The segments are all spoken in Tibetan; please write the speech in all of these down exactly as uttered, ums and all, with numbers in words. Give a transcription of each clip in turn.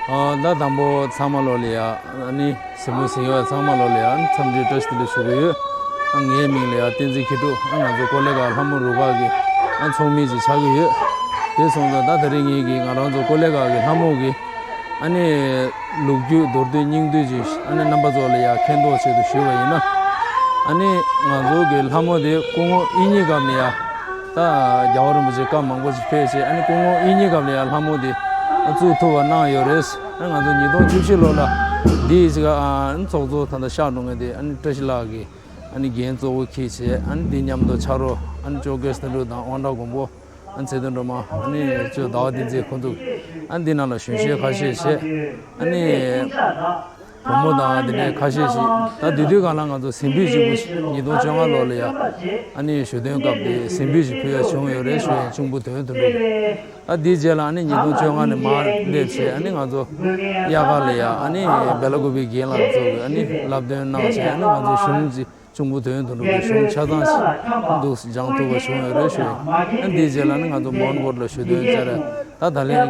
ཨ། ཟླ་དང་པོ་ཚང་མ་ལོ་ལ་ཡ། ཨ་ནི་གཟིགས་མོ་གཟིགས་ཡོད་ཚང་མ་ལོ་ལ་ཡ། ཨ་ནི་འཚམས་འདྲི་བཀྲ་ཤིས་བདེ་ལེགས་ཞུ་གི་ཡོད། ཨ། ངའི་མིང་ལ་ཡ་བསྟན་འཛིན་མཁས་གྲུབ། ཨ། ང་ཚོ་ཀོ་ལེ་གྷལ་ལྷ་མོ་རུ་ཁག་གི། ཨ། ཚོགས་མི་ཅིག་ཆགས་ཀྱི་ཡོད། དེ་སོང་ཙང་ད་དེ་རིང་ངེད་ཀྱིས་ང་རང་ཚོ་ཀོ་ལེ་གྷལ་གྱི་ལྷ་མོ་གི། ཨ་ནི་ལོ་རྒྱུས་མདོར་བསྡུས་སྙིང་བསྡུས་ཅིག། ཨ་ནི་རྣམ་པ་ཚོ་ལ་ཡ་མཁྱེན་རྟོགས་ཆེད་དུ་ཞུས་པ་ཡིན་ན། ཨ་ནི་ང་ཚོ་གི་ལྷ་མོ་དེ་སྐུ་ངོ་དབྱིག་གཉེན་སྐབས་ནས་ཡ། ད་རྒྱལ་བ་རིན་པོ་ཆེ་སྐབས་མང་པོ་ཞིག་ཕེབས་བྱས། ཨ་ནི་སྐུ་ངོ་དབྱིག་གཉེན་སྐབས་ལ་ཡ་ལྷ་མོ་དེ་བཙུགས་ཐུབ་པ་གནང་ཡོད་རེད། ཨ། ང་ཚོ་ཉིས་སྟོང་བཅུ་བཞི་ལོ་ལ་འདི་ཡི་ཅིག། ཨ། ཚོགས་གཙོ་ད་ལྟ་གཤེགས་འགྲོ་མཁན་དེ། ཨ་ནི་བཀྲ་ཤིས་ལགས་ཀྱིས། ཨ་ནི་འགན་གཙོ་བོ་འཁྱེར་བྱས། ཨ་ནི་འདི་མཉམ་དུ་ཕྱག་རོགས། ཨ་ནི་ཅོ་ཀེ་སི་དོན་གྲུབ་དང་དབང་གྲགས་མགོན་པོ། ཨ་ནི་ཚེ་བརྟན་སྒྲོལ་མ། ཨ་ནི་ཅོ་ཟླ་བ་བསྟན་འཛིན། ཁོང་ཚོ། ཨ་ནི་འདི་ནང་ལ་གཞོན་གཞོན་ཁ་ཤས་བྱས། ཨ་ནི་བུ་མོ་དང་དེ་ནས་ཁ་ཤས་ཤིག། ད་དེ་དུས་སྒང་ལ་ང་ཚོ་གཟིམ་དཔོན་གཅིག་པུ་ཉིས་སྟོང་བཅོ་ལྔ་ལོ་ལ་ཡ། ཨ་ནི་ཞུ་དོན་སྐབས་དེ་གཟིམ་དཔོན་ཞིག་ཕུལ་ཡ་བྱུང་ཡོད་རེད་ཞུ་ཡ་ཡིན། གཅུང་པོ་དོན་དོན་གྲུབ། ཨ། དེའི་རྗེས་ལ་ཨ་ནི་ཉིས་སྟོང་བཅོ་ལྔ་ནས་མར་སླེབས་བྱས། ཨ་ནི་ང་ཚོ་དབྱར་ཁ་ལ་ཡ། ཨ་ནི་སྦེ་ལ་ཀུ་པེ་རྒན་ལགས་ཚོ་གིས་ཨ་ནི་བསླབ་སྟོན་གནང་བྱས། ཨ་ནི་ང་ཚོ་གཞུང་གི། གཅུང་པོ་དོན་དོན་གྲུབ་ཀྱི་གཞུང་ཆ་ཚང་ཞིག་འདུག་སྦྱང་ཐུབ་པ་བྱུང་ཡོད་རེད་ཞུ་ཡིན། ཨ། འདིའི་རྗེས་ལ་ནི་ང་ཚོ་མོན་གྷོ་ལ་ཞུ་དོན་བཅར། ད་ད་ལན། ཨ།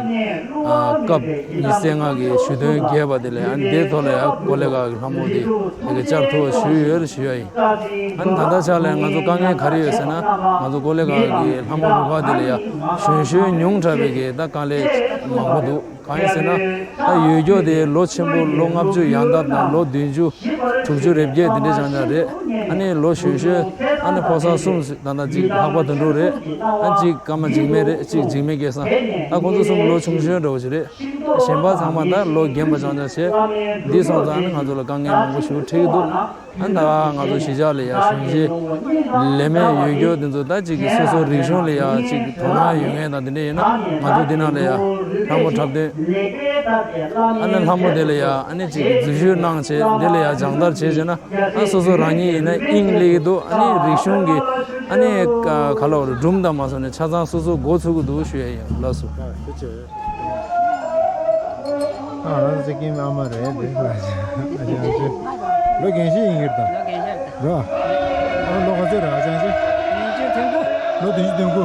སྐབས་ཉི་ཤུ་རྩ་ལྔ་གི་ཞུ་དོན་རྒྱས་པ་དེ་ལ། ཨ་ནི་དེའི་ཐོག་ལ་ཡ་ཀོ་ལེ་གྷལ་གྱི་ལྷ་མོ་དེ་ཡ་གི་བཅར་ཐུབ་པ་ཞུས་ཡོད་རེད་ཞུ་ཡ་ཡིན། ཨ་ནི་ད་ལྟའི་ཆ་ལ་ང་ཚོ་དཀའ་ངལ་ག་རེ་ཡོད་ཟེར་ན། ང་ཚོ་ཀོ་ལེ་གྷལ་གྱི་ལྷ་མོ་རུ་ཁག་དེ་ལ་ཡ་གཞོན་གཞོན་ཉུང་དྲགས་པའི་གི་ད་དཀའ་ལས་མང་པོ་འདུག། གང་ཡིན་ཟེར་ན། ད་ཡོད་རྒྱུ་དེ་ལོ་ཆེན་པོ་ལོ་ལྔ་བཅུ་ཡང་ཐབས་དང་། ལོ་བདུན་ཅུ། དྲུག་ཅུ་རེ་བརྒྱད་དེ་འདྲས་རྐྱང་རྐྱང་རེད། ཨ་ནི་ལོ་གཞོན་གཞོན། ཨ་ནི་ཕོ་གསར་གསུམ་ད་ལྟ་གཅིག་ལྷག་པ་དོན་གྲུབ་རེད། ཨ། གཅིག་ཀརྨ་འཇིགས་མེད་རེད། གཅིག་འཇིགས་མེད་སྐལ་བཟང་། ད་ཁོང་ཚོ་གསུམ་ལོ་ཆུང་ཆུང་འདྲ་བོ་ཞིག་རེད། གཞན་པ་ཚང་མ་ད་ལོ་རྒན་པ་རྐྱང་རྐྱང་བྱས། འདི་སོང་ཙང་ཨ་ནི་ང་ཚོ་ལ་དཀའ་ངལ་མང་པོ་ཞིག་འཕྲད་ཀྱི་འདུག། ཨ། ད་ང་ཚོ་གཞིས་ཆགས་ལ་ཡ་གཞོན་སྐྱེས་ལས་མེད་ཡོད་རྒྱུ་དེ་ཚོ་ད་ཅིག་གི་སོ་སོ་རིག་གཞུང་ལ་ཡ་ཅིག་དོ་སྣང་ཡོད་མཁན་དང་དེ་འདྲ་ཡིན་ན། ང་ཚོ་འདི་ནང་ལ་ཡ་ལྷ་མོ་འཁྲབ་སྟོན། ཨ་ནི་ལྷ་མོ་དེ་ལ་ཡ་ཨ་ནི་ཅིག་འཛུལ་ཞུགས་གནང་བྱས། འདི་ལ་ཡ་སྦྱོང་བརྡར་བྱས་བྱས་ན། ཨ། སོ་སོ་རང་ཉིད་ཡིན་ན་དབྱིངས་སླེབས་ཀྱི་འདུག། ཨ་ནི་རིག་གཞུང་གི། ཨ་ནི་ག་ལ་བ་རེད། སྒྲུང་དང་མ་སོང་ནས་ཆ་ཚང་སོ་སོ་འགོ་ཚུགས་ཀྱི་འདུག་ཞུ་ཡ་ཡིན། ལགས་སོ། ཨ། ང་རང་ཚོ་ཀིམ་ཨ་མ་རེད། དེ་ལ་ཨ་ཅག་ཨ་ཅག་ལོ་རྒན་ཤོས་ཡིན་གྱི་རེད་ད། ལོ་རྒན་ཤོས་རེད་ད། རོ། ཨ། ལོ་ག་ཚོད་རེད་ཨ་ཅག་ཨ་ཅག་ཉི་ཤུ་དོན་དགུ། ལོ་བདུན་ཅུ་དོན་དགུ།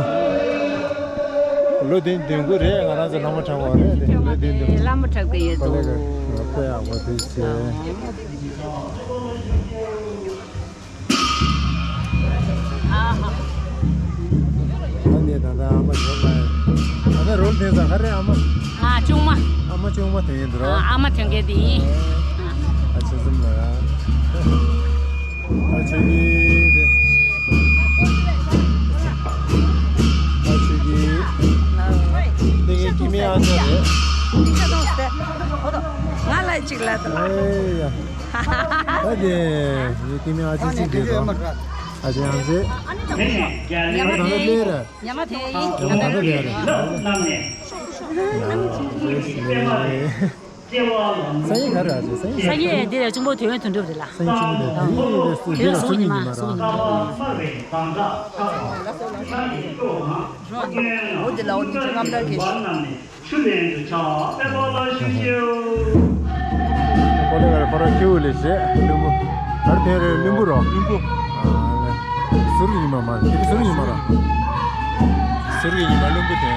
ལོ་བདུན་ཅུ་དོན་དགུ་རེད། ང་རང་ཚོ་ལྷ་མོ་འཁྲབ་པ་རེད་དེ། ལོ་བདུན་ཅུ་དོན་དགུ། ལྷ་མོ་འཁྲབ་ཀྱི་ཡོད་དོ། ལྷ་མོ་འཁྲབ་ཀྱི་ཡོད་དོ། ཨ་ཧ། ཨ་ནི་ད་ལྟ་ཨ་མ་ཞོགས་ལ། ད་ལྟ་རོལ་དེ་ཚ་ག་རེ་ཨ་མ། ཨ། ཆུང་མ། ཨ་མ་ཆུང་མ་དེ་ཡིན་འདུག་ར། ཨ། ཨ་མ་དོན་གྱི་དེ་ཡིན། ཨ་ཆེ་སུམ་ལ་ར། ཨ་ཆེ་གི་དེ། ཨ་ཆེ་གི། དེ་གི་ཀི་མི་ཨ་ཆེ་རེད། ང་ལ་གཅིག་ལ་དང་། ཨེ་ཡ། ད་དེ་ཡི་ཀི་མི་ཨ་ཆེ་གཅིག་དེ་དང་། ཨ་ཅེ་ཨ་ཅེ། ཨ་ཅེ་ཨ་ཅེ། ཉི་མ་དེ་ཉི་མ་དེ་ཡིན། ཉི་མ་དེ་རེད། སང་ཉིན་ག་རེ་ཨ་ཅེ། སང་ཉིན། སང་ཉིན་འདི་ལ་གཅུང་པོ་དོན་དོན་གྲུབ་རེད་ལ། སང་ཉིན་གཅུང་པོ་དོན་དོན་གྲུབ་གཟུགས་ཉི་མ་ར། གཟུགས་ཉི་མ། འོ་དེ་ལ་འོ་དེ་ཚོ་རྔམ་དར་གྱི། ཆུ་ལེན་དུ་བྱ་བ་དཔེ་མ་ལ་ཞུ་ཞིའོ། ཁོ་ལེ་ག་རེ་ཁོ་ར་ཁྱེའུ་ལས་བྱེད་ལྷུན་པོ། ག་རེ་དེ་རེད། ལྷུན་པོ་རོ། ལྷུན་པོ། ཨ་ལེ། ཟུར་ཉི་མ་མ་རེད། དེ་ཟུར་ཉི་མ་ར། ཟུར་གྱི་ཉི་མ་ལྷུན་པོ་དེ།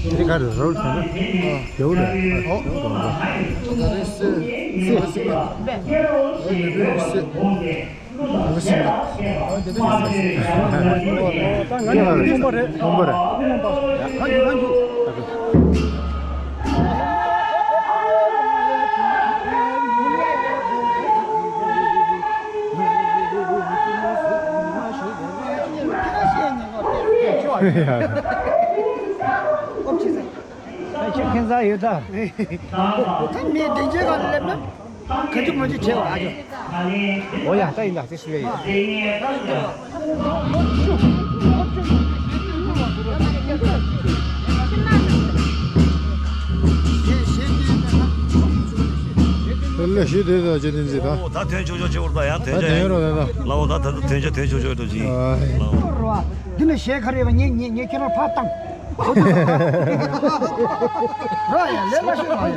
ཡ། དེ་ག་རེ་རོལ་ཐོན་ན། རྒྱའུ་རེད། ཨོ། རྒྱའུ་རེད། ད་རེས་སེ་སེ་སེ་སེ་སེ། ད་ང་ནི་རྔོན་པ་རེད། རྔོན་པ་རེད། ཡ། ང་རྒྱུག་ང་རྒྱུག་ཡ། ཁྱེད་ཁྱེད་ཚ་ཡོད་ད། ད་མི་བདེ་འཇོག་ག་ལ་སླེབས་ན། ག་ཅུ་མ་ཅུ་བྱེད་པ་ཨ་ཅོ། འོ་ཡ་ད་ཡིན་ད་དེ་སུ་ལས་ཡིན། དེ་ལས་ཞུ་དེ་ད་ཅི་དེ་འཛི་ད། ད་ཐོན་ཆོག་ཆོག་ཆེ་བར་ད་ཡང་ད་ཐོན་ཆ་ཐོན་ཡིན་རོགས་ད་ད། ལའོ་ད་ད་ཐོན་ཆ་ཐོན་ཆོག་ཆོག་ཡོད་དོ་ཅི། ཨ། ལའོ། འདི་ནི་གཞས་ག་རེ་རེད། ངས་ངས་ངས་ཁྱེད་རང་ཕར་བཏང་། རོགས་ཡ། ལས་སླ་ཤོས་རོགས་ཡ།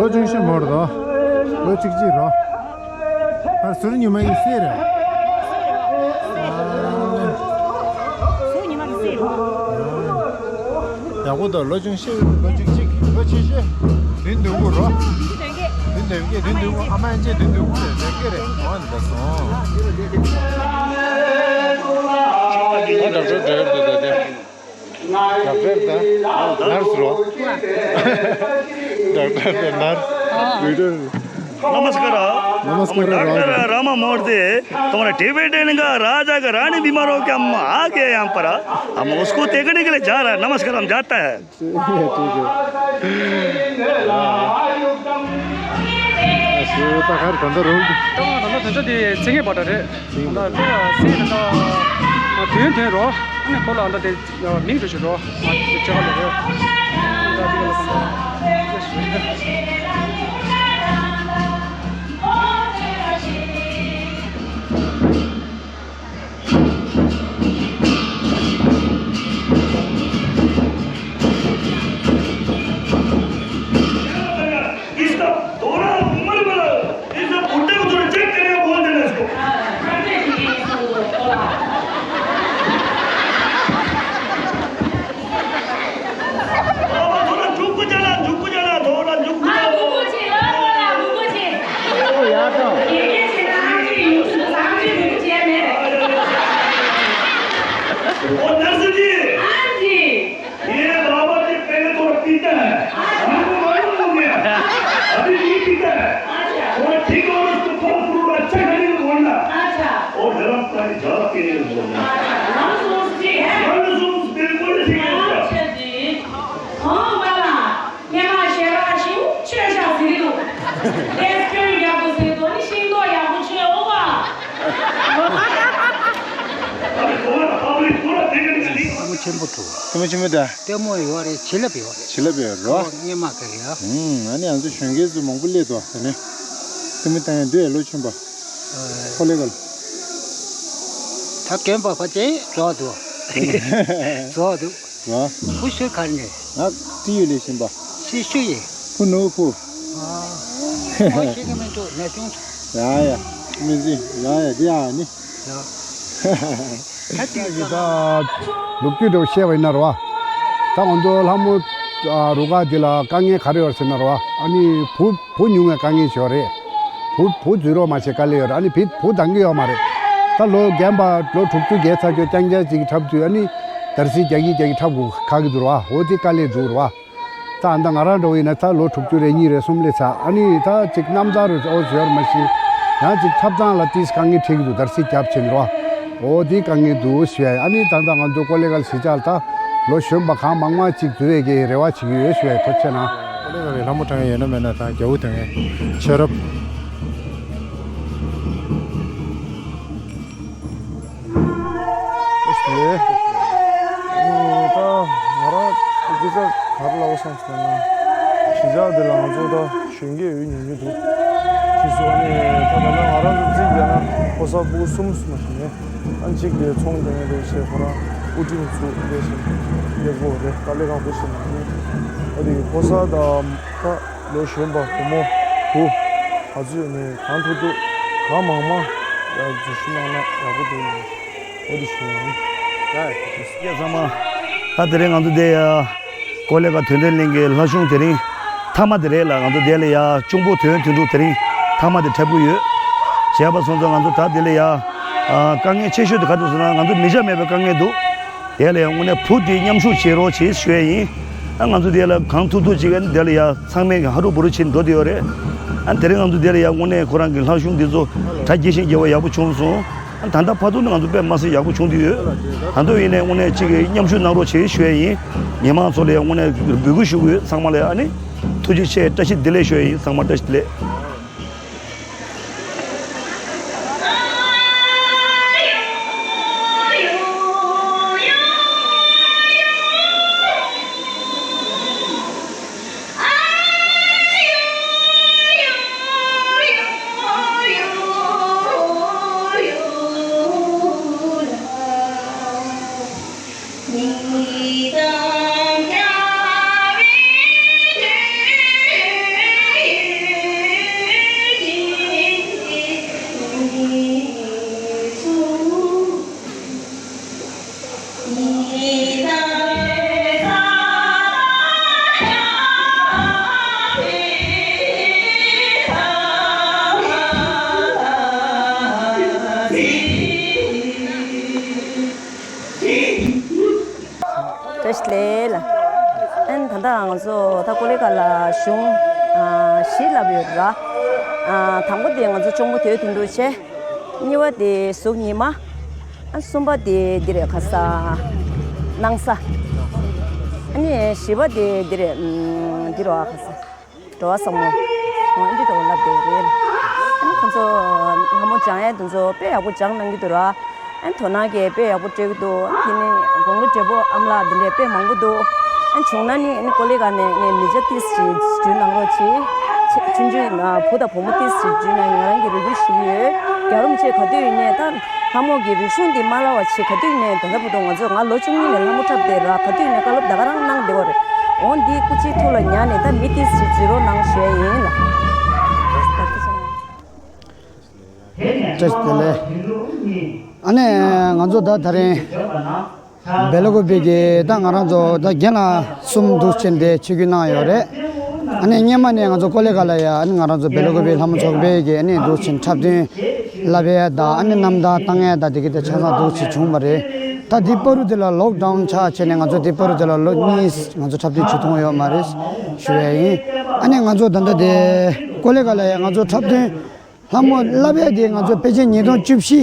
ལོ་ཆུང་ཤོས་མོ་རེད་དོ། ལོ་གཅིག་གཅིག་རོ། ཨ། ཟུར་ཉི་མ་ཡི་སྲས་རེད། ཟུར་ཉི་མ་ཡི་སྲས་རེད། ཡག་པོ་འདུག་ལོ་ཆུང་ཤོས། ལོ་གཅིག་གཅིག་ལོ་ཆེ་ཤོས། དུས་འདོད་དགུ་རོ། དུས་འདོད་དགུ། དུས་འདོད་དགུ། ཨ་མ་ཡན་ཆད་དུས་འདོད་དགུ་རེད། དེ་སྐད་རེད། འོ་འདི་སོང་། ཨ། ཌོག་ཊར་འདྲ་འདྲ་འདྲ་འདྲ། ཌོག་ཊར་དང་ནར་སི་རོ། ཌོག་ཊར་དང་ནར་སི། ཨ། ཝེ་ཊར། नमस्कार। नमस्कार। डॉक्टर रामा मूर्ति, तुम्हारे टिबेटन का राजा का रानी बीमार हो के हम आ गए यहाँ पर। हम उसको देखने के लिए जा रहा है। नमस्कार, हम जाता है। ठीक है, ठीक है। ད་ད་ད་ད་ད་རུང་། ད་ད་ད་ད་དེ་ཚེ་ངེས་པ་ད་རེད། ད་ད་སེ་ད་ད་དོན་དོན་རོ། ཨ་ནི་ཁོ་ལ་ད་དེ། ཡ། མིང་དུ་ཞུ་རོགས། ང་དེ་ཅག་ལ་རེད། ད་དེ་ལ་ཁོང་इसका थोड़ा उम्र बड़ा, इस बुड्ढे को थोड़ा चेक करेगा, बोल देना इसको। बाबा, थोड़ा झुक जाना, झुक जाना, थोड़ा झुक जाओ। ओ, नर्स जी। हाँ जी। ये बाबा जी पहले थोड़ा पीता है, हमको मालूम हो गया, अभी नहीं पीता है। अच्छा। थोड़ा ठीक हो, उसको फल फ्रूट अच्छा खाने को बोलना। अच्छा। और गर्म पानी ज्यादा पीने को बोलना। अच्छा, लंग्स वंग्स ठीक है? लंग्स वंग्स बिल्कुल ठीक है उसका। अच्छा जी। हाँ, वाला। ཉི་མ་ཞེ་རག་ཞིང་ཆོས་ཞག་ཟེར་གྱི་འདུག་ལས་སྐྱོན་རྒྱག་དགོས་ཟེར་གྱི་འདུག་ནི་ཤིང་ཏོག་ཡག་པོ་ཆོས་འོ་བ། ཐུ་མོ་ཆེན་པོ་འདུག་ཐུ་མོ་ཆེན་པོ་ད། ལྟད་མོ་ཡོད་རེད། བྱིན་རླབས་ཡོད་རེད། བྱིན་རླབས་ཡོད་རེད་བ། ཨོ། སྔས་མ་ག་རེ་ཡ། ཨུམ། ཨ་ནི་ང་ཚོ་གཞོན་སྐྱེས་ཚོ་མང་པོ་སླེབས་འདུག་ད་ནི། ཐུ་མོ་ད་ཡང་འདི་ཡ་ལོ་ཆུང་པ། ཨོ། ལེ་གལ། ད་རྒན་པ་ཕ་ཅེ་རྫོགས་འདུག་རྫོགས་འདུག་ཨ། བུ་ཤུ་གར་ནས། ཨ། ཏི་ཡུ་ལི་ཤིན་པ། ཤི་ཤུ་ཡི། བུ་ནུ་བུ། ཨ། ཨོ་ཤི་གི་མི་འདུག་ན་ཆུང་། ཡ་ཡ། མི་ཟི། ཡ་ཡ། འདི་ཨ་ནི། ཡ། ད་ཏི་ཡུ་ལི་ད། ལོ་རྒྱུས་འདྲ་བོ་བཤད་པ་ཡིན་ན་རེད་བ། ད་ང་ཚོ་ལྷ་མོ་རུ་ཁག་འདི་ལ་དཀའ་ངལ་ག་རེ་ཡོད་ཟེར་ན་རེད་བ། ཨ་ནི་བུ་བུ་ཉུང་བའི་དཀའ་ངལ་ཞིག་ཡོད་རེད། བུ་བུ་འཛུལ་རོགས་མ་བྱེད་དཀའ་ལས་ཡོད་རེད། ཨ་ནི་བུ་བུ་འདང་གི་ཡོད་མ་རེད། ད་ལོ་རྒན་པ་ལོ་དྲུག་ཅུ་བརྒལ་ཚར་ཀྱོ་རྐྱང་རྐྱང་ཅིག་འཁྲབ་དུས་ཨ་ནི་འདར་སིག་རྒྱག་གི་རྒྱག་གི་འཁྲབ་དགོས་ཁག་གི་འདུག་རེད་བ། འོ་དེ་དཀའ་ལས་འདུག་རེད་བ། ད་ཨ་ད་ང་རང་འདྲ་བོ་ཡིན་ན་ད་ལོ་དྲུག་ཅུ་རེ་གཉིས་རེ་གསུམ་སླེབས་ཚར། ཨ་ནི་ད་ཅིག་རྣམ་ཐར་རུ་འོ་ཟེར་མ་ཤེས། ཡང་ཅིག་འཁྲབ་སྟངས་ལ་ཏིས་དཀའ་ངལ་འཕྲད་ཀྱི་འདུག་འདར་སིག་རྒྱབ་ཕྱིན་རོ། འོ་དེ་དཀའ་ངལ་འདུག་ཞུ་ཡ། ཨ་ནི་ད་ལྟ་ང་ཚོ་ཀོ་ལེ་གལ་གཞིས་ཆགས་ལ་ད་ལོ་གཞོན་པ་གང་མང་མང་ཅིག་འཛུལ་བའི་གི་རེ་བ་བྱེད་ཀྱི་ཡོད་ཞུ་ཡ། ཐུགས་རྗེ་གནང་། ཀོ་ལེ་གལ་གྱི་ལྷ་མོ་དྲངས་ཡ་ཡོད་ན་མེད་ན་ད་རྒྱ་བོ་དྲངས་ཡ་ཆེ་རབས། ཨེ་ལེ། ཨ་ནི་ད་ང་རང་སྐད་ཆ་ག་རེ་ལབ་བསམ་སོང་ན། གཞིས་ཆགས་འདི་ལ་ང་ཚོ་ད་གཞོན་སྐྱེས་ཡོད་ཉུང་ཉུང་འདུག་ཅེས་སོ། ཨ་ནི་ད་ད་ལྟ་ང་རང་ཚོ་རྩིས་བྱས་ན་ཕོ་གསར་ཕྲུ་གུ་གསུམ་མ་ཞིག་ནས་ཨ་གཅིག་དེ་ཚོང་རྒྱག་མཁན་རེད་ཞེས་ཁོ་རང་དབུ་ཁྲིད་ཚུགས་རེད་ཞེས་སླེབས་ཀྱི་ཡོད་རེད། དཀའ་ལས་ཁག་པོ་ཞིག་མ་རེད། ཨ་ནི་ཕོ་གསར་དང་ད། ལོ་གཞོན་པ་བུ་མོ་བུ་ག་ཚོད་ནས་གང་ཐུབ་ཐུབ་གང་མང་མང་ཡར་འཛུལ་ཞུགས་གནང་ན་ཡག་པོ་འདུག་ནས་འོ་དེ་ཞུ་ཡིན། ཡ་ཚང་མ་ད་དེ་རིང་ང་ཚོ་དེ་ཡ་ཀོ་ལེ་གལ་དོན་ལྡན་གླིང་གི་ལྷ་གཞུང་དེ་རིང་མཐའ་མ་དེ་རེད་ལ། ང་ཚོ་དེ་ལ་ཡ་གཅུང་པོ་དོན་དོན་གྲུབ་དེ་རིང་མཐའ་མ་དེ་འཁྲབ་གི་ཡོད། བྱས་པ་སོང་ཙང་ང་ཚོ་ད་དེ་ལ་ཡ་དཀའ་ངལ་ཆེ་ཤོས་དེ་ག་འདུག་ཟེར་ན་ང་ཚོ་མི་ཆ་མེད་པའི་དཀའ་ངལ་འདུག་དེ་ལ་ཡང་དངོས་གནས་བུ་དེ་མཉམ་ཞུགས་བྱེད་རོགས་བྱེད་ཞུ་ཡ་ཡིན། ཨ་ང་ཚོ་དེ་ལ་གང་ཐུབ་ཐུབ་ཅིག་ཨ་ནི་དེ་ལ་ཡ་ཚང་མས་ཀྱང་ཧ་རུ་བུ་རུ་བྱེད་འགྲོ་བསྡད་ཡོད་རེད། ཨ་དེ་རིང་ང་ཚོ་དེ་ལ་ཡ་དངོས་གནས་ཁོ་རང་གི་ལྷ་གཞུང་འདི་ཚོ་གྲ་རྒྱས་ཤིང་རྒྱས་པ་ཡག་པོ་བྱུང་སོང་། ཨ་ད་ལྟ་བར་དུ་ནི་ང་ཚོ་དཔེ་མ་སྲིད་ཡག་པོ་བྱུང་བསྡད་ཡོད། ད་དུང་ཡིན་ནའི་དངོས་གནས་ཅིག་མཉམ་ཞུགས་གནང་རོགས་བྱེད་ཞུ་ཡ་ཡིན། མི་མང་ཚོ་ལ་ཡ་དངོས་གནས་འབོད་སྐུལ་ཞུ་དགོས། ཚང་མ་ལ་ཡ་ཨ་ནི་ཐུགས་རྗེ་ཆེ། བཀྲ་ཤིས་བདེ་ལེགས་ཞུ་ཡ་ཡིན། ཚང་མ་བཀྲ་ཤིས་བདེ་ལེགས། བཀྲ་ཤིས་བདེ་ལེགས། ཨན་ད་ལྟ་ང་ཚོ་ད་ཀོ་ལི་གྷལ་ལ་གཞུང་ཨ་བཞི་ལབ་ཡོད་ར། ཨ་དང་པོ་དེ་ང་ཚོ་གཅུང་པོ་དོན་དོན་གྲུབ་བྱས། གཉིས་པ་དེ་གཟུགས་ཉི་མ། ཨ་གསུམ་པ་དེ་འདི་རེད་ག་ས། སྣང་ས། ཨ་ནི་བཞི་པ་དེ་འདི་རེད། ཨམ་འདི་རོ་ཨ་ག་ས། འགྲོ་བ་བཟང་མོ། ཨ་འདི་འགྲོ་བ་ལབ་དེ་རེད། ཨ་ནི་ཁོང་ཚོ་ལྷ་མོ་སྦྱང་ཡས་དེ་ཚོ་དཔེ་ཡག་པོ་སྦྱང་གནང་གི་འདུག་ར། ཨན་དོ་སྣང་གིས་དཔེ་ཡག་པོ་སྤྲད་ཀྱི་འདུག་དེ་ནས་དགུང་ལོ་བགྲེས་པོ་ཨ་མ་ལགས་འདི་འདྲས་དཔེ་མང་པོ་འདུག་ཨན་བྱུང་ན་ནི་ཨ་ནི་ཀོ་ལི་གྷལ་ནས་ནས་མི་ཆ་ཏིས་ཞིག་འཇུ་གནང་རོགས་གྱིས། ཆེ་ཆུང་ཆུང་ཨ་བུ་དང་བུ་མོ་ཏིས་ཞིག་འཇུ་གནང་ཡིན། ང་རང་གིས་རེ་སྐུལ་ཞུ་གི་ཡོད། རྒྱལ་རོམ་བཅས་ག་དུས་ཡིན་ནས་ད་ལྷ་མོ་གི་རིག་གཞུང་འདི་མ་བརླག་པ་བྱེད། ག་དུས་ཡིན་ནས་ད་ལྟ་བར་དུ་ང་ཚོ་ང་ལོ་བཅུ་གཉིས་ནས་ལྷ་མོ་འཁྲབ་བསྡད་ར། ག་དུས་ཡིན་ནས་བཀའ་སློབ་ད་ག་རང་གནང་བསྡད་པ་རེད། འོ་འདི་སྐུ་ཚེའི་ཐུགས་ལ་ཉར་ནས་ད་མི་ཏིས་ཞིག་འཇུ་རོགས་གནང་ཞུ་ཡ་ཡིན་ལ། བཀྲ་ཤིས་བདེ་ལེགས། ཨ་ནི་ང་ཚོ་ད་ད་རིང་སྦེལ་ཀོབ་ཀྱི་ད་ང་རང་ཚོ་ད་རྒན་ལགས་གསུམ་འདུག་ཕྱིན་ཏེ་ཆིབས་བསྒྱུར་གནང་ཡོད་རེད། ཨ་ནི་སྔོན་མ་ནས་ང་ཚོ་ཀོ་ལི་གྷལ་ལ་ཡ་ཨ་ནི་ང་རང་ཚོ་སྦེལ་ཀོབ་ལྷ་མོ་ཚོགས་པའི་གི་ཨ་ནི་འདུག་ཕྱིན་འཁྲབ་སྟོན་ལབ་ཡ་ད་ཨ་ནི་རྣམ་ཐར་བཏང་ཡ་ད་དེ་གི་ད་ཆ་ཚང་འདུག་ཕྱིན་བྱུང་བ་རེད། ད་འདི་བར་དུ་དེ་ལ་ལོག་ཌའུན་ཆགས་བྱས་ནས་ང་ཚོ་འདི་བར་དུ་དེ་ལ་ལོ་གཉིས་ང་ཚོ་འཁྲབ་སྟོན་བྱེད་ཐུབ་ཡོད་མ་རེད་ཞུ་ཡ་ཡིན། ཨ་ནི་ང་ཚོ་ད་ལྟ་དེ་ཀོ་ལི་གྷལ་ལ་ཡ་ང་ཚོ་འཁྲབ་སྟོན་ལྷ་མོ་བསླབ་ཡས་དེ་ང་ཚོ་ཕལ་ཆེར་ཉིས་སྟོང་བཅུ་བཞི་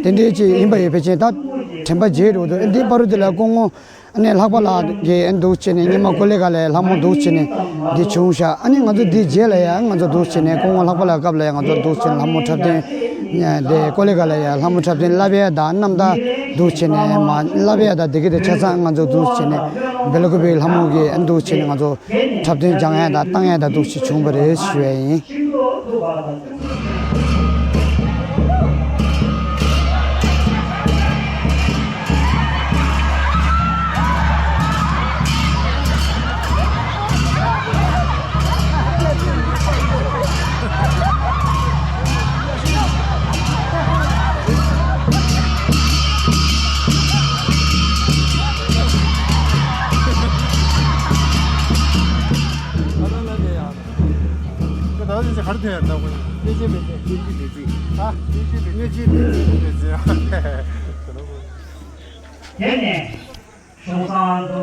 དེ་འདྲའི་ཅིག་ཡིན་པ་ཡོད། ཕལ་ཆེར་ད་དྲན་པ་བརྗེད་འགྲོ་འདུག་འདི་བར་དུ་དེ་ལ་སྐུ་ངོ་ཨ་ནི་ལྷག་པ་ལགས་ཀྱིས་ཨ་ནི་འདུག་བྱས་ནས་སྔོན་མ་ཀོ་ལི་གྷལ་ལ་ལྷ་མོ་འདུག་བྱས་ནས་འདི་བྱུང་ཤག་ཨ་ནི་ང་ཚོ་འདི་རྗེས་ལ་ཡ་ང་ཚོ་འདུག་བྱས་ནས་སྐུ་ངོ་ལྷག་པ་ལགས་སྐབས་ལ་ཡ་ང་ཚོ་འདུག་བྱས་ནས་ལྷ་མོ་འཁྲབ་སྟོན་དེ་ཀོ་ལི་གྷལ་ལ་ཡ་ལྷ་མོ་འཁྲབ་སྟོན་བསླབ་ཡས་དང་རྣམ་ཐར་འདུག་བྱས་ནས་མ་བསླབ་ཡས་དང་དེ་གི་དེ་ཆ་ཚང་ང་ཚོ་འདུག་བྱས་ནས་སྦེལ་ཀོབ་ལྷ་མོ་གི་ཨ་ནི་འདུག་བྱས་ནས་ང་ཚོ། འཁྲབ་སྟོན་སྦྱང་ཡ་དང་བཏང་ཡ་དང་འདུག་སེ་བྱུང་བ་རེད་ཞུ་ཡ་ཡིན། ད་ཅི་ཅི་གར་ཐོན་ཡར་ད་གོ་ཡིན། གནས་ཆེན་མེད་ཚེ། གནས་ཆེན་མེད་ཚེ། ཨ། གནས་ཆེན་མེད་ཚེ། གནས་ཆེན་མེད་ཚེ། དེ་ནས་གྲོང་ཚང་དུ།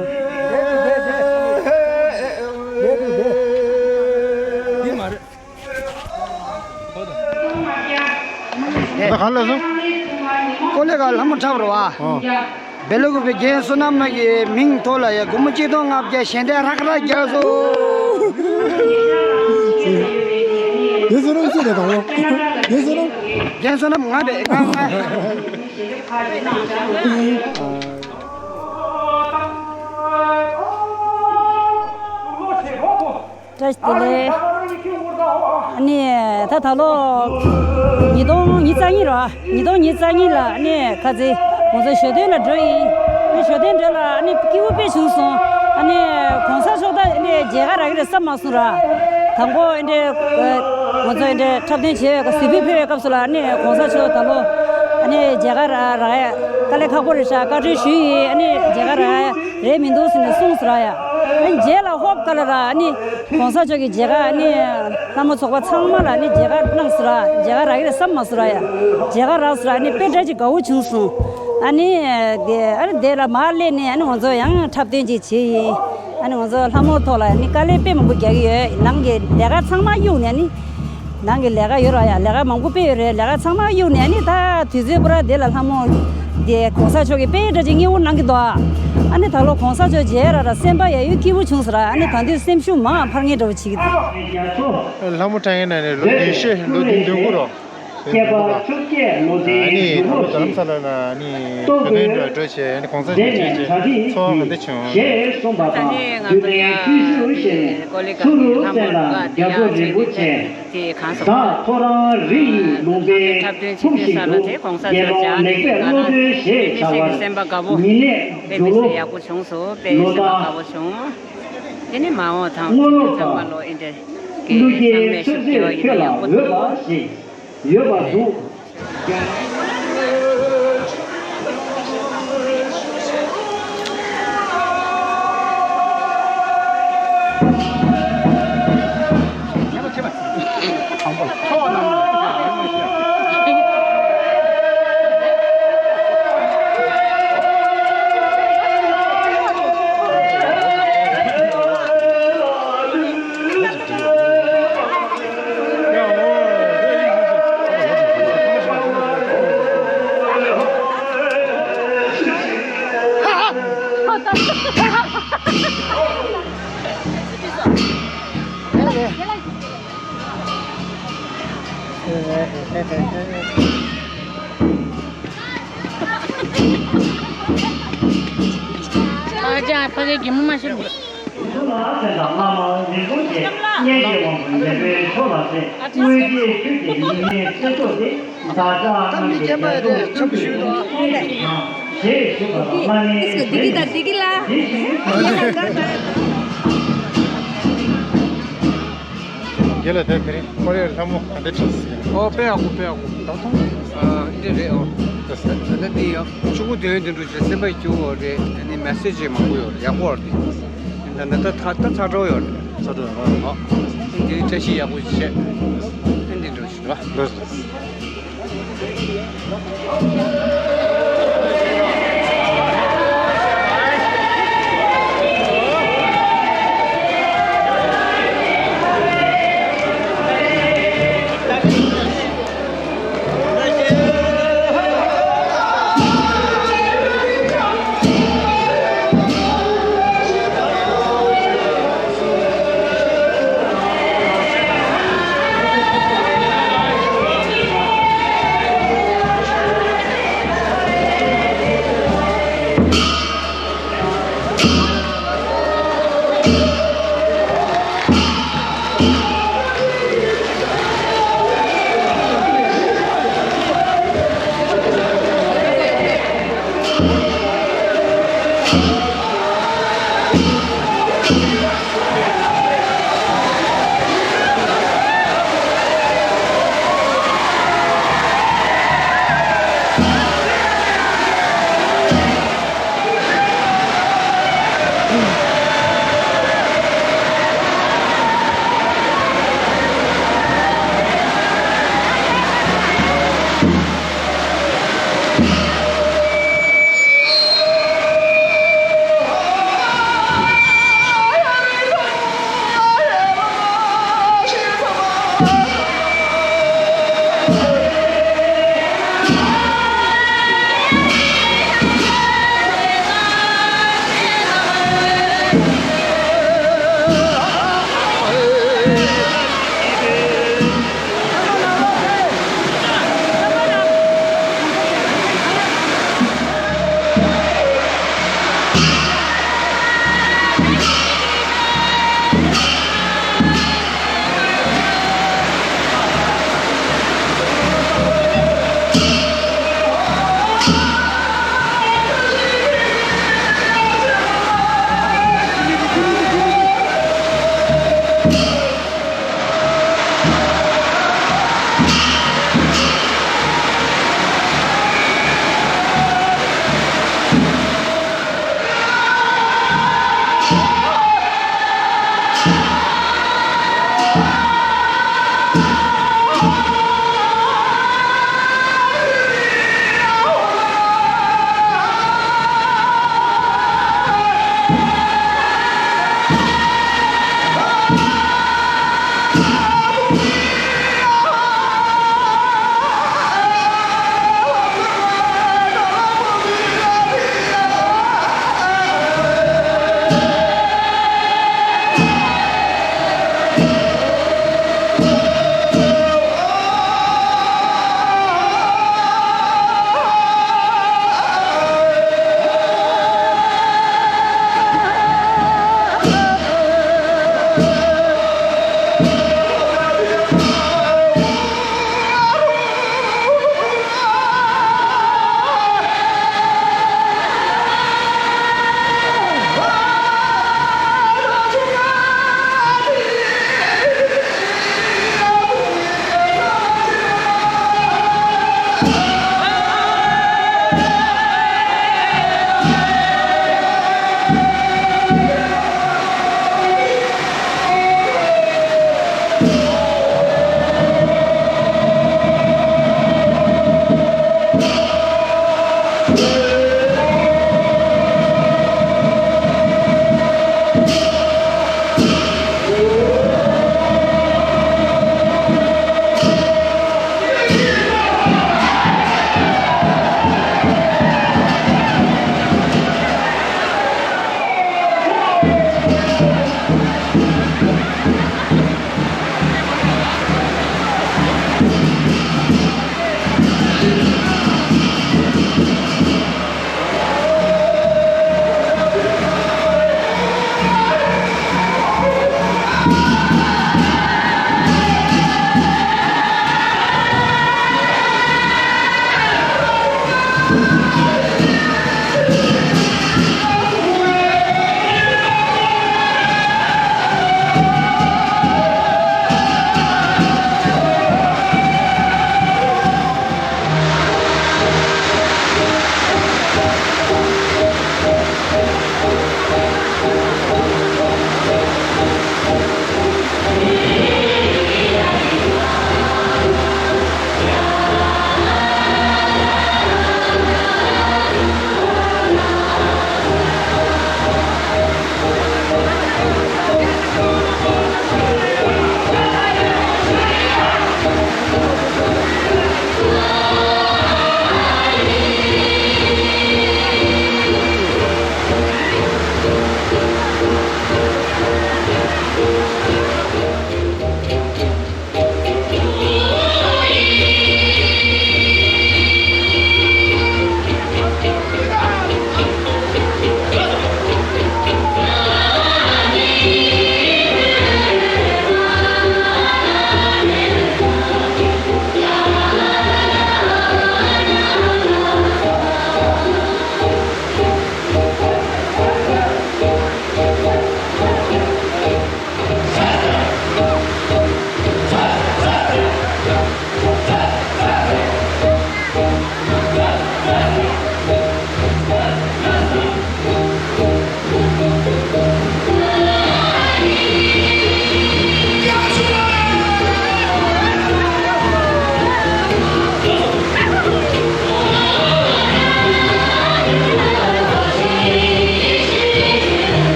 འདི་མ་རེད། ད་ག་ལ་སོང་། ཀོ་ལེ་ག་ལྷ་མོ་འཁྲབ་རོ་བ། ཨོ། བེ་ལ་ཀུ་པའི་རྒན་བསོད་ནམས་ལགས་ཀྱི་མིང་ཐོག་ལ་ཡ་སྒོར་མོ་གཅིག་སྟོང་ལྔ་བརྒྱ་ཞལ་འདེབས་རག་རག་རྒྱག་སོང་། རྒན་བསོད་ནམས་སུ་རེད་དང་། རྒན་བསོད་ནམས། རྒན་བསོད་ནམས་ང་རེད། ང་ང་། བཀྲ་ཤིས་བདེ་ལེགས། ཨ་ནི་ད་ད་ལོ་ཉིས་སྟོང་ཉི་ཤུ་རྩ་གཉིས་རེད། ཉིས་སྟོང་ཉི་ཤུ་རྩ་གཉིས་ལ་ཨ་ནི་ཁ་རྩེ་ང་ཚོ་ཞོ་སྟོན་ལ་འགྲོ་ཡིན། ཨ་ནི་ཞོ་སྟོན་འགྲོ་ལ་ཨ་ནི་སྐྱིད་པོ་དཔེ་བྱུང་སོང་། ཨ་ནི་གོང་ས་མཆོག་ད་ཨ་ནི་མཇལ་ཁ་རག་གི་རེད་བསམ་མ་སོང་ར། དང་པོ་ཨ་ནི་ང་ཚོ་ཨ་ནི་འཁྲབ་སྟོན་བྱེད་པའི་སྐབས་གཟིགས་འབུལ་ཕུལ་བའི་སྐབས་སུ་ལ་ཨ་ནི་གོང་ས་མཆོག་ད་ལོ་ཨ་ནི་མཇལ་ཁ་རག་རག་ཡ་དཀའ་ལས་ཁག་པོ་རེད་ཤག་བཀའ་འཁྲོལ་ཞུས་ཡིན། ཨ་ནི་མཇལ་ཁ་རག་ཡ་རེད་མི་འདུག་ཟེར་ནས་གསུངས་ཟེར་ཡ། ཨ་ནི་རྗེས་ལ་ཧོབ་ཀ་ལ་ར་ཨ་ནི་གོང་ས་མཆོག་གི་མཇལ་ཁ་ཨ་ནི་ལྷ་མོ་ཚོགས་པ་ཚང་མ་ལ་ཨ་ནི་མཇལ་ཁ་གནང་ཟེར་ཡ། མཇལ་ཁ་རག་གི་རེད་བསམ་མ་ཟེར་ཡ། མཇལ་ཁ་རག་ཟེར་ཡ་ཨ་ནི་དཔེ་འདྲ་ཅིག་དགའ་བོ་བྱུང་སོང་། ཨ་ནི་དེ་ཨ་ནི་དེ་ལ་མར་སླེབས་ནས་ཨ་ནི་ང་ཚོ་ཡང་འཁྲབ་སྟོན་ཅིག་བྱས་ཡིན། ཨ་ནི་ང་ཚོ་ལྷ་མོ་ཐོག་ལ་ཨ་ནི་དཀའ་ལས་དཔེ་མང་པོ་རྒྱག་གི་ཡོད། ནང་གི་ལས་ཀ་ཚང་མ་གཡུགས་ནས་ཨ་ནི། ནང་གི་ལས་ཀ་ཡོད་ར་ཡ། ལས་ཀ་མང་པོ་དཔེ་ཡོད་རེད། ལས་ཀ་ཚང་མ་གཡུགས་ནས་ཨ་ནི་ད་དུས་ཚོད་པུ་ར་དེ་ལ་ལྷ་མོ་དེ་གོང་ས་མཆོག་གིས་དཔེ་འདྲ་ཅིག་མཉེས་པོ་གནང་གི་འདུག་ཨ་ནི་ད་ལོ་གོང་ས་མཆོག་མཇལ་ར་ར་སེམས་པ་ཡ་ཡོད་སྐྱིད་པོ་བྱུང་ཟེར་ར། ཨ་ནི་ད་དུས་སེམས་ཤུགས་མང་འཕར་ངེས་འདྲ་བོ་བྱེད་ཀྱི་འདུག་ལྷ་མོ་དྲན་ཡིན་ན་ནི་ལོ་བདུན་ཤེས་ལོ་བདུན་བདུན་དགུ་རོ། བསྐལ་པ་བཅོ་བརྒྱད་ལོ་ཟླའི་ཨ་ནི་ད་ལོ་རྡ་རམ་ས་ལ་ལ་ཨ་ནི་ཞོ་སྟོན་འགྲོ་འགྲོ་བྱས་ཨ་ནི་གོང་ས་མཆོག་མཇལ་བྱས་ཚོར་བ་ག་འདྲ་བྱུང་། ཞེས་གསུངས་པ་དང་། རྒྱུ་མཚན་ཁྱོད་ཤུགས་ཞེས་ནས་ཚུ་རུ་སེམས་ལ་རྒྱ་མཚོ་རིན་པོ་ཆེ། དེ་གང་སོང་། བདག་ཁོ་རང་རི་ཡི་ལུང་པའི་འཁྲབ་སྟོན་བྱེད་ཕུགས་དུས་ཤིག་ས་ལ་ཏུ་དེ་གོང་ས་དགེ་མཆོག་སློང་མཇལ་ལེགས་པའི་བློ་གྲོས་ཞེས་བྱ་བར་སེམས་པ་དགའ་པོ་ཉི་མས་དཔེ་མི་སྲིད་ཡག་པོ་བྱུང་སོང་། དཔེ་སེམས་པ་དགའ་པོ་བྱུང་། དེ་ནི་མ་འོངས་དང་ཚང་མ་ལོ་ཨེ་འདྲ་གི་ཚང་མས་ཤུགས་རྒྱལ་བ་ཡིན་ན་ཡག་པོ་འདུག་ཡོད་པ་འདུག་ཨ་ཅག་ཕ་གི་གི་མོ་མ་ཤི་ལུག་ད་མི་རྒན་པ་དེ་ཆབ་ཞུས་དང་་། ཨེ་སི་ཀི་བདེ་སྐྱིད་དང་བདེ་སྐྱིད་ལ། རྒན་ལགས་དེ་དེ་རིང་ཀོ་རི་ཡར་ལྷ་མོ་ག་འདྲ་བྱུང་སོང་། ཨོ་དཔེ་ཡག་པོ་དཔེ་ཡག་པོ་ད་མཐོང་། ཨ་འདི་རེད་ཨོ། ད་ད་འདི་ཡང་ཆུ་བོ་དོན་དོན་འགྲོ་བྱེད་སེམས་པ་སྐྱིད་པོ་རེད། ཨ་ནི་མེ་སེ་ཇི་མང་པོ་ཡོད་རེད། ཡག་པོ་རེད། ད་ད་ད་ད་ཚ་དྲོ་ཡོད་རེད། ཚ་དྲོ་ཡོད་རེད། ཨོ། འདི་བཀྲ་ཤིས་ཡག་པོ་བྱེད། ཨ་འདི་འགྲོ་བྱེད་ར། ལོས།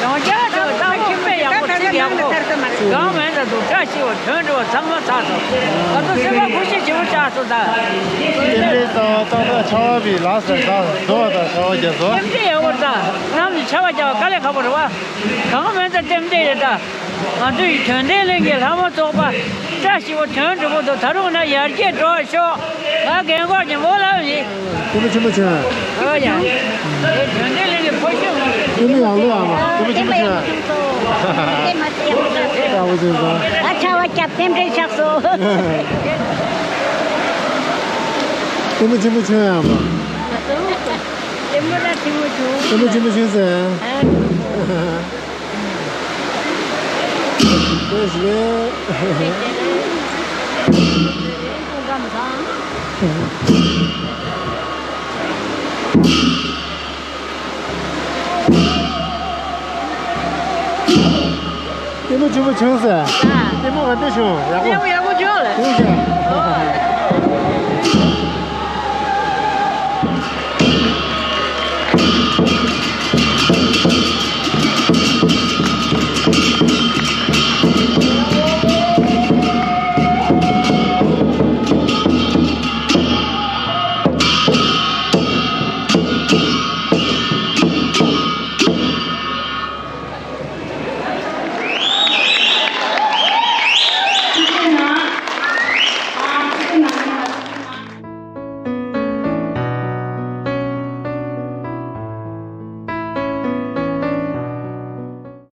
ཡང་བསྐྱར་དུ་ལྟ་བུ་དཔེ་ཡག་པོ་ཚིག་ཡག་པོ། གང་མེད་ད་དུ་བཀྲ་ཤིས་པ་དོན་འགྲུབ་པ་ཚང་མ་ཚར་སོང་། ང་ཚོ་སེམས་པ་ཁུ་ཤི་ཆེ་བོ་ཆགས་སོང་ད། རྟེན་འབྲེལ་ལྟ་བ་ཏག་ཏག་ཆར་པ་བི་ལགས་སེ་ད་རྫོགས་པ་དང་ཆར་པ་རྒྱ་མཚོ། རྟེན་འབྲེལ་ཡག་པོ་ད་ནམ་ཞིག་ཆར་པ་རྒྱག་པ་དཀའ་ལས་ཁག་པོ་རེད་བ། གང་མེད་ད་རྟེན་འབྲེལ་རེད་ད། ང་ཚོ་ཡི་དོན་ལྡན་གླིང་གི་ལྷ་མོ་ཚོགས་པ་བཀྲ་ཤིས་པ་དོན་འགྲུབ་པོ་དང་ད་རུང་ན་ཡར་རྒྱས་འགྲོ་བ་ཤོག་ང་རྒན་གོག་གི་མོ་ལ་ཡིན། སྐུ་ངོ་ཆེན་པོ་བྱོན། ཨོ་ཡ། དེ་དོན་ལྡན་གླིང་གི་ཕོ་ཤོད་མོ། སྐུ་ངོ་ཡག་ལོ་ཨ་མ། སྐུ་ངོ་ཆེན་པོ་བྱོན། ཨ་བོ་ཆེན་པོ། ཨ་ཆར་པ་བརྒྱབ་རྟེན་འབྲེལ་ཆགས་སོང་། སྐུ་ངོ་ཆེན་པོ་བྱོན་ཨ་མ། རྟེན་འབྲེལ་ཆེན་པོ་བྱུང་། སྐུ་ངོ་ཆེན་པོ་བྱོན་ཟེར། ཨ། ལྟད་མོ་ཆེན་པོ་བྱུང་ཟེར། ལྟད་མོ་ག་འདྲ་བྱུང་། ཡག་པོ། ལྟད་མོ་ཡག་པོ་བྱུང་ལ། བྱུང་ཟེར།